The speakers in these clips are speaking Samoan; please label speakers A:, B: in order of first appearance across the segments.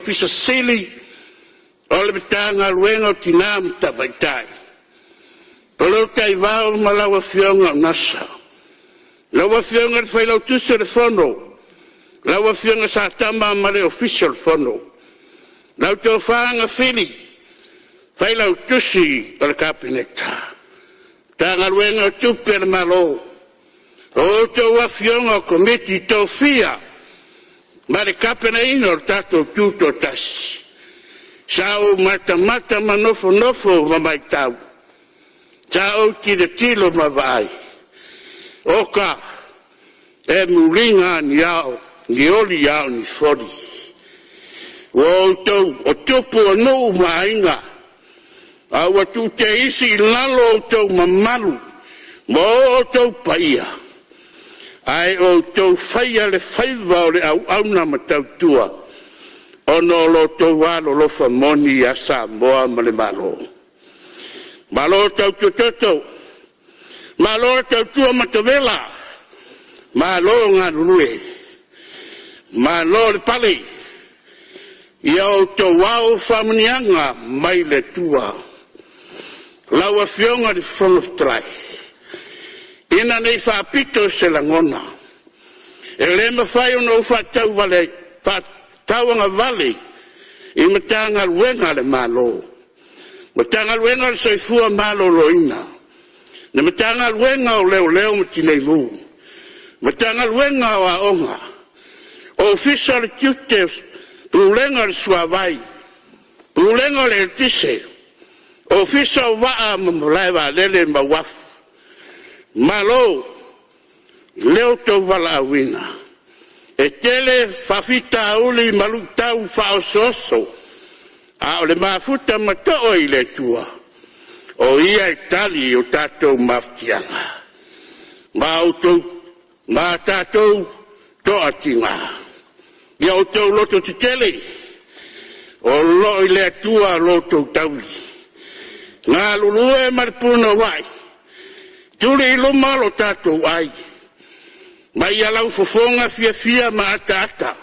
A: Ofisa Sili o le Matagaluega o Tina ma Tamaitai, Tolotaivao ma lau Afioga Gasa. Lau Afioga i le Failautusi o le Fono lau Afioga Satama ma le Ofisa o le Fono. Lau Tofa Agafili Failautusi o le Kapeneta, Matagaluega o Tupe a le Malo. O a outou afioga o Komiti Tofia ma le tapenaina o le tatou Tutoatasi, sa ou matamata ma nofonofo ma matau, sa ou tilotilo ma vaai, oka, e muliga lava ni ao, ni oli a o ni foli. Ua outou o tupu o nuu ma aiga, a ua tuu teisi i lalo outou mamalu ma o outou paia, ae outou faia le faiva o le auauna ma tautua ona o lo outou alolofa moni ia Samoa ma le Malo. Malo tautua toto, malo le tautua matavela, malo galulue, malo le pale. Ia outou ao faamanuiaga mai le Atua. Lau Afioga i le Fofoga Fetalai, ina ne i faapito se lagona, e le mafai ona ou faatauagavale i Matagaluega a le Malo, Matagaluega o le Soifua Maloloina, le Matagaluega o Leoleo ma Tinei Mu, Matagaluega o Aoga, Ofisa o le Tiute, Pulega o le Suavai, Pulega o le Eletise, Ofisa o Vaa ma Malaevaalele ma Uafu. Malo i lo outou valaauina. E tele faafitauli ma luitau faaosooso, a o le mafuta ma to'a i le Atua, o Ia e tali i o tatou mafatiaga ma a tatou toatiga. Ia outou lototetele, o lo o i le Atua lo outou tauli. Galulue ma le punouai, tuli i luma lo tatou ai, ma ia laufofoga fiafia ma ataata,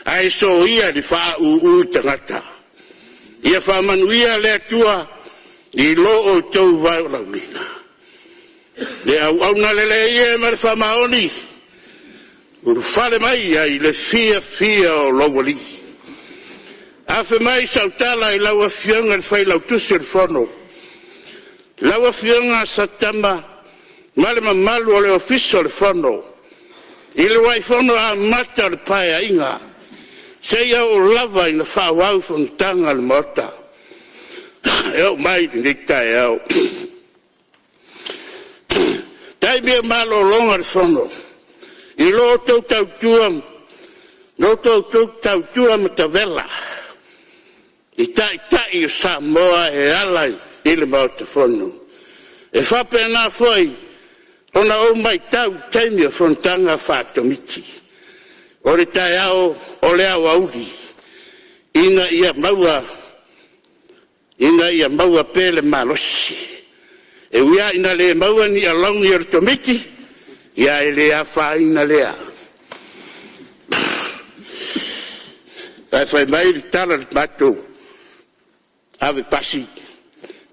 A: ae soia le faauu i tagata. Ia faamanuia le Atua i lo outou valaauina. Le auauna lelei e ma le faamaoni, ulufale mai ai i le fiafia o lou Alii. Afe mai sau tala i lau Afioga i le Failautusi o le Fono, lau Afioga Satama ma le mamalu o le Ofisa o le Fono, i le uluai fono amata o le Paeaiga seia oo lava ina faaauau fonotaga a le Maota e oo mai i lenei taeao. I taimi o malologa o le Fono i lo outou tautua matavela i Taitai o Samoa e ala i le Maota Fono. E faapena foi ona ou matau i taimi o fonotaga faa-Komiti o le taeao, o le aoauli ina ia maua pea le malosi. E ui lava ina le maua ni alauni o le Komiti, ae le afaina lea. Ae fai mai le tala a le matou ave pasi,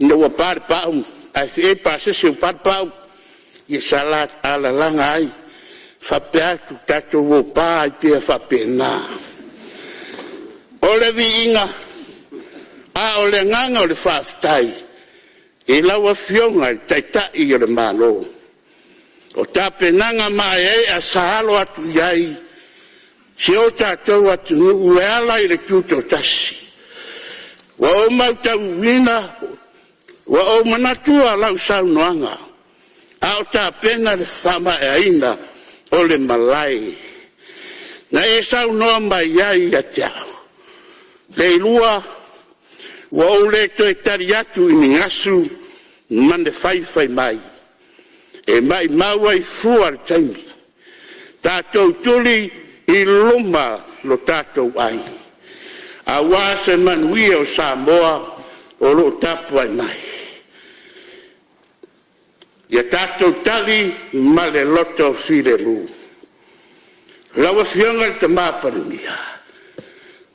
A: ina ua pa le pau ae feei le pasese ua pa le pau, ia sala alalaga ai faapea atu, tatou o pa ai pea faapena. O le viiga a o le agaga o le faafetai i lau Afioga i le Taitai o le Malo, o tapenaga maeaea sa alo atu i ai si o tatou atunuu e ala i le Tutoatasi. Ua ou matauina, ua ou manatua lau saunoaga a o tapena le faamaeaina o le malae na e saunoa mai ai ia te au, “Leilua, ua ou le toe tali atu i ni gasu ma ni faifai mai, e maumau ai fua le taimi. Tatou tuli i luma lo tatou ai, aua se manuia o Samoa o lo o tapuai mai. Ia tatou tali ma le loto filemu.” Lau Afioga i le Palemia,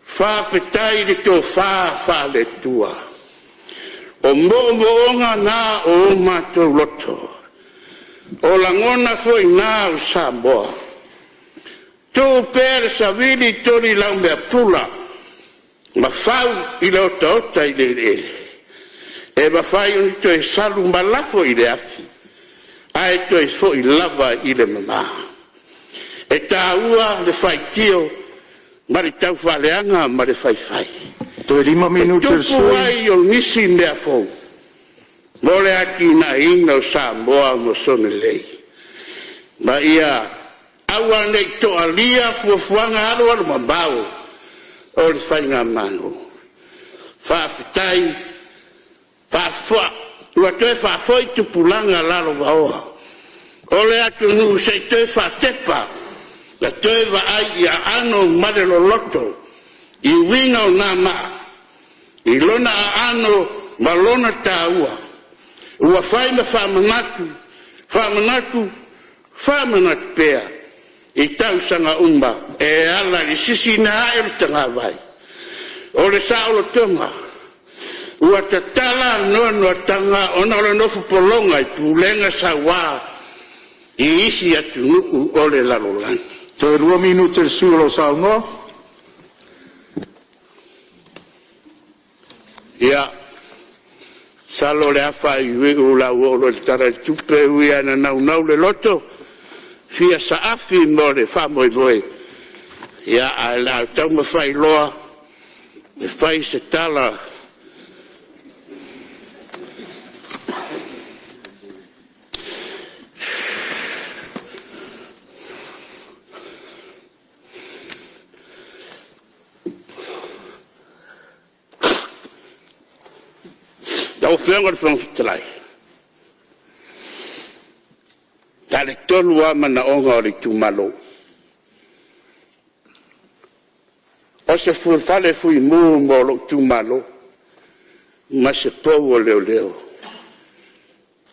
A: Faafetai i le tofa faale-Atua, o moomooga na o o matou loto, o lagona foi na o Samoa. Tuu pea le savili tolilaumea-pula ma fau i le otaota i le eleele, e mafai ona toe salu ma lafo i le afi, ae toe foi lava i le mama. E taua le faitio ma le taufaaleaga ma le faifai,
B: Toe 5
A: e
B: minute o le
A: tupu
B: sui usufono.
A: ai o nisi mea fou mo le atinaeina o Samoa ma sona lelei, ma ia aua ne i toalia fuafuaga alualumamao o le faigamalo. Faafetai faafoi, ua toe faafoi tupulaga lalovaoa o le atunuu se i toe faatepa ma toe vaai i aano ma le loloto i uiga o na maa i lona aano ma lona taua ua fai ma faamanatu, faamanatu, faamanatu pea i tausaga uma e ala i le sisiina ae o le tagavai o le saolotoga ua tatala noanoataga ona o le nofo pologa i pulega saua i isi atunuu o le lalolagi.
B: Toe 2 minute o le sui usufono o lo o saunoa.
A: Ia, masalo o le a faaiuiu o le a ou oo loa i le Tala o le Tupe, e ui lava ina naunau le loto e fia saafi mo le faamoemoe, ia ae o le a taumafai loa e fai se tala. Lau Afioga i le Fofoga Fetalai, na o le 3 lava manaoga o le itumalo, o se fale fuimu mo lou itumalo ma se pou o leoleo.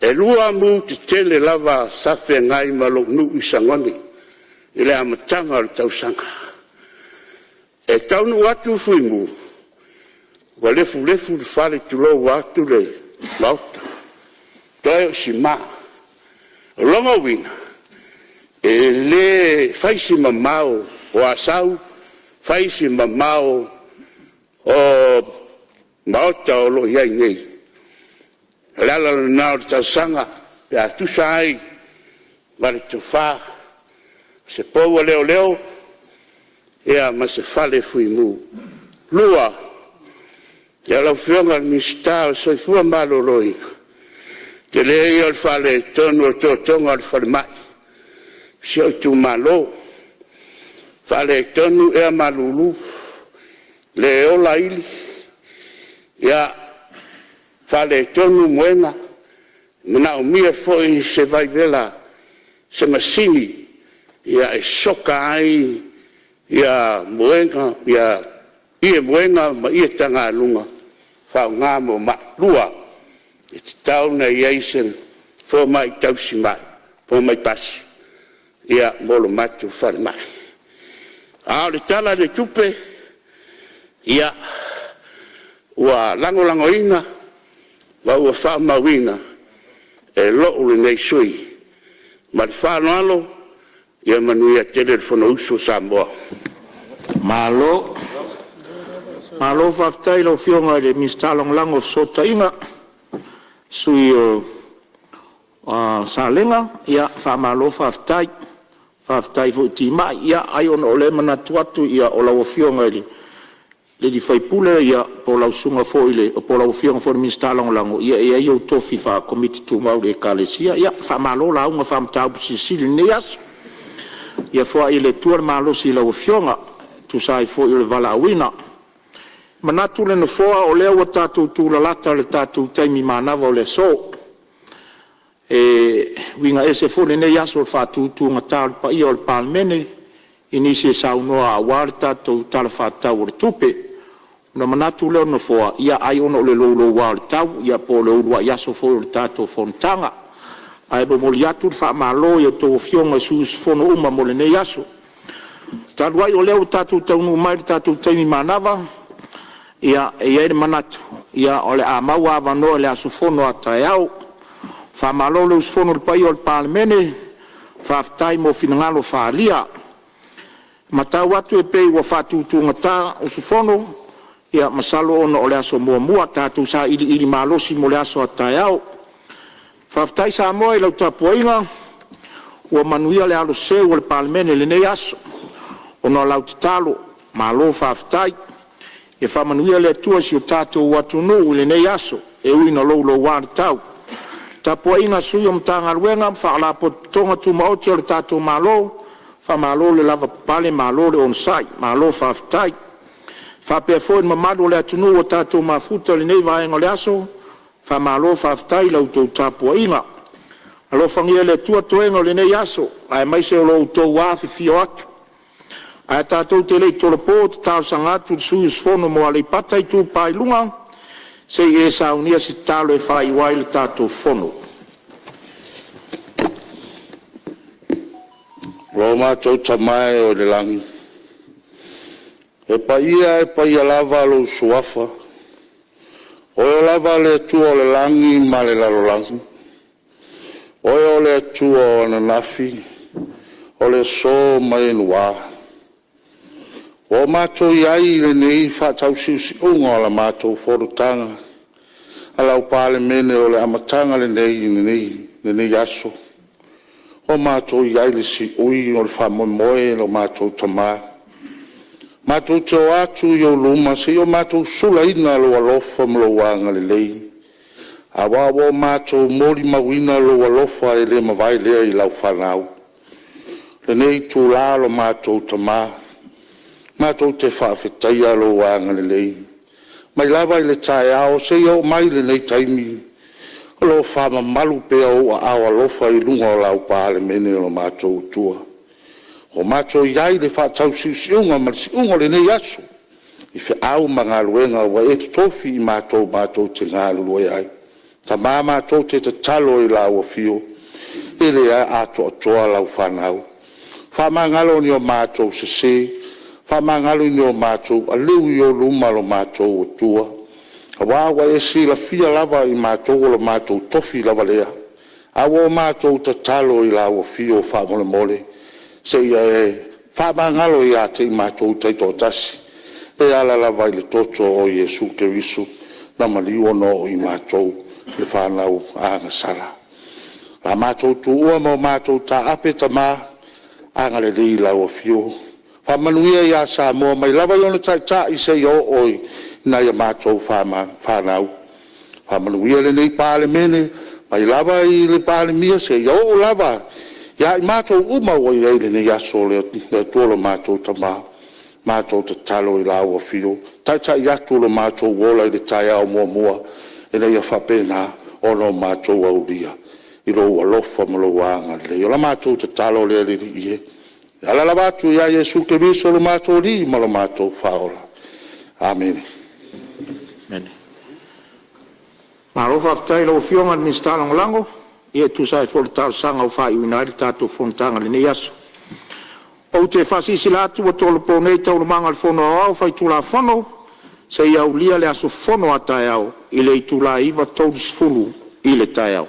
A: E 2 mu tetele lava sa feagai ma lou nuu i Sagone i le amataga o le tausaga. E taunuu atu le fuimu ua lefulefu le fale tulou vaeatu le Maota, toe o sima. O lona uiga, e le fai si mamao o Asau, fai si mamao o maota o lo o i ai nei. O le ala lena o le talosaga pe a tusa ai ma le tofa, se pou a leoleo ma se fale fuimu. Lua, lau Afioga i le Minisita o le Soifua Maloloina, o le tele ia o le faaletonu o totoga o le falemai o si ou itumalo, faaletonu ea malulu, le ola ili, faaletonu muega, e manaomia foi se vaivela se masini e soka ai ie muega ma ie tagaluga e faaaoga mo mai. Lua, e tatau ona i ai se fomai tausimai, fomai pasi mo le matou falemai. A o le Tala o le Tupe, ia, ua lagolagoina ma ua faamauina e lou lenei sui usufono. Ma le faaaloalo, ia manuia tele le Fonousu a Samoa. Malo faafetai i lau Afioga i le Minisita Lagolago o Fesootaiga, le sui usufono o Salega. Faamalo faafetai, faafetai foi timai. Ia ai ona o lea e manatu atu o lau Afioga i le sui usufono po o lau Afioga foi i le Minisita Lagolago, ia e i ai ou tofi faa-Komiti Tumau i le Ekalesia. Ia faamalo lauga faa-Mataupu Silisili i lenei aso. Ia foai e le Atua le malosi i lau Afioga e tusa ai foi o le valaauina. E manatu le Nofoa o lea ua tatou tulalata i le tatou taimi manava o le aso. E uiga ese foi lenei aso i le faatutugata o le paia o le Palemene i nisi e saunoa aua le tatou Tala Faatatau o le Tupe. Ona manatu lea o le Nofoa, ia ai ona o le louloua o le tau po o le uluai aso foi o le tatou fonotaga. Ae momoli atu le faamalo i a outou Afioga i sui usufono uma mo lenei aso.
B: Talu ai o lea ua tatou taunuu mai i le tatou taimi manava, ia, e i ai le manatu o le a maua avanoa i le aso fono a taeao. Faamalo le usufono i le paia o le Palemene, faafetai mo finagalo faaalia. E matau atu e pei ua faatutugata usufono, ia masalo ona o le aso muamua. Tatou sailiili malosi mo le aso a taeao. Faafetai Samoa i lau tapuaiga, ua manuia le aloseu o le Palemene i lenei aso ona o lau tatalo. Malo faafetai. Ia faamanuia le Atua i si o tatou atunuu i lenei aso, e ui ina louloua le tau. Le tapuaiga a sui o Matagaluega ma Faalapotopotoga Tumaoti a lo tatou Malo, faamalo le lavapapale malo le onosai, malo faafetai. E faapea foi le mamalu o le atunuu ua tatou mafuta i lenei vaega o le aso, faamalo faafetai i la outou tapuaiga. Alofagia e le Atua toega o lenei aso aemaise o lo outou afifio atu. Ae tatou te le i tolopo, ou te talosaga atu i le sui usufono mo Aleipata Itupa i Luga, se i e saunia se tatalo e faaiu ai le tatou Fono.
A: Lo matou Tama e o i le lagi, e paia e paia lava lou Suafa, o Oe lava o le Atua o le lagi ma le lalolagi, o Oe o le Atua o ananafi, o le aso ma e lua. Ua matou i ai i lenei faatausiusiuga o la matou Fonotaga a lau Palemene, o le amataga lenei i lenei aso, ua matou i ai i le siui o le faamoemoe o lo matou Tama. Matou te o atu i ou luma se i o matou sulaina lou alofa ma lou agalelei, aua ua matou molimauina lou alofa e le mavae lea i lau fanau. I lenei itula lo matou Tama, matou te faafetaia lou agalelei, mai lava i le taeao seia oo mai i lenei taimi, o lo o faamamalu pea ou aao alofa i luga o lau Palemene o lo matou Atua. Ua matou i ai i le faatausiusiuga ma le siuga o lenei aso, i feau ma galuega ua e totofi i matou matou te galulue ai. Tama, matou te tatalo i lau Afio, e le atoatoa lau fanau. Faamagalo ni o matou sese, faamagalo ni o matou aleu i ou luma lo matou Atua, aua ua e silafia lava i matou o lo matou tofi lava lea. A ua matou tatalo i lau Afio faamolemole, se i e faamagalo ia te i matou taitoatasi, e ala lava i le toto o Iesu Keriso na maliu ona o i matou le fanau agasala. O le a matou tuua ma o matou taape, Tama, agalelei i lau Afio. Faamanuia ia Samoa mai lava i ona taitai seia oo i nai a matou fanau. Faamanuia lenei Palemene, mai lava i le Palemia seia oo lava ia i matou uma ua i ai i lenei aso. Le Atua lo matou Tama, matou tatalo i lau Afio, taitai atu lo matou ola i le taeao muamua, ina ia faapena ona matou aulia i lou alofa ma lou agalelei. O la matou tatalo lea le Alii e, e ala lava atu ia Iesu Keriso lo matou Alii ma lo matou Faaola. Amene.
B: Malo faafetai i lau Afioga i le Minisita Lagolago e tusa ai foi o le talosaga ua faaiuina ai le tatou fonotaga i lenei aso. Ou te faasilasila atu ua tolopo nei Taualumaga a le Fono Aoao Faitulafono seia aulia le aso fono a taeao i le itula e 9:30 i le taeao.